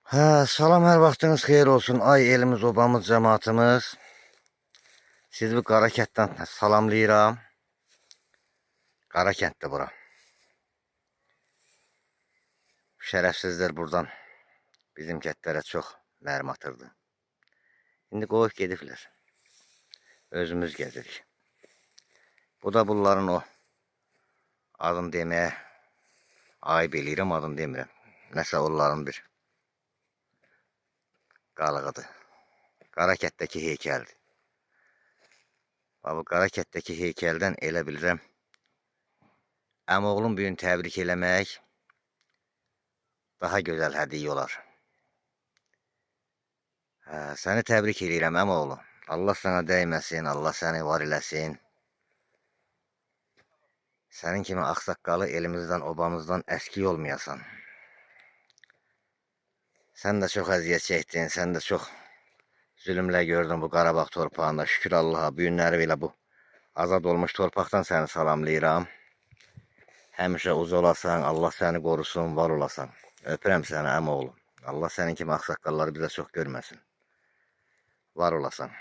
Hə, salam, hər vaxtınız xeyir olsun. Ay elimiz, obamız, cəmaatımız. Sizi bu Qarakənddən salamlayıram. Qarakənddir bura. Şərəfsizlər buradan bizim kəndlərə çox mərmi atırdı. İndi qoyub gediblər. Özümüz gəzirik. Bu da bunların o adını deməyə ayıb eləyirəm, adını demirəm. Nəsə onların bir qalığıdır. Qarakənddəki heykəldir. Bax, bu Qarakənddəki heykəldən elə bilirəm, əmoğlum bu gün təbrik eləmək daha gözəl hədiyyə olar. Hə, səni təbrik eləyirəm, əmoğlu. Allah sana dəyməsin, Allah səni var eləsin. Sənin kimi ağsaqqalı elimizdən, obamızdan əskik olmayasan. Sən də çox əziyyət çəkdin, sən də çox zülmlər gördün bu Qarabağ torpağında. Şükür Allaha, bu günləri belə bu azad olmuş torpaqdan səni salamlayıram. Həmişə uca olasan, Allah səni qorusun, var olasan. Öpürəm səni, əmoğlu. Allah sənin kimi ağsaqqalları bizə çox görməsin. Var olasan.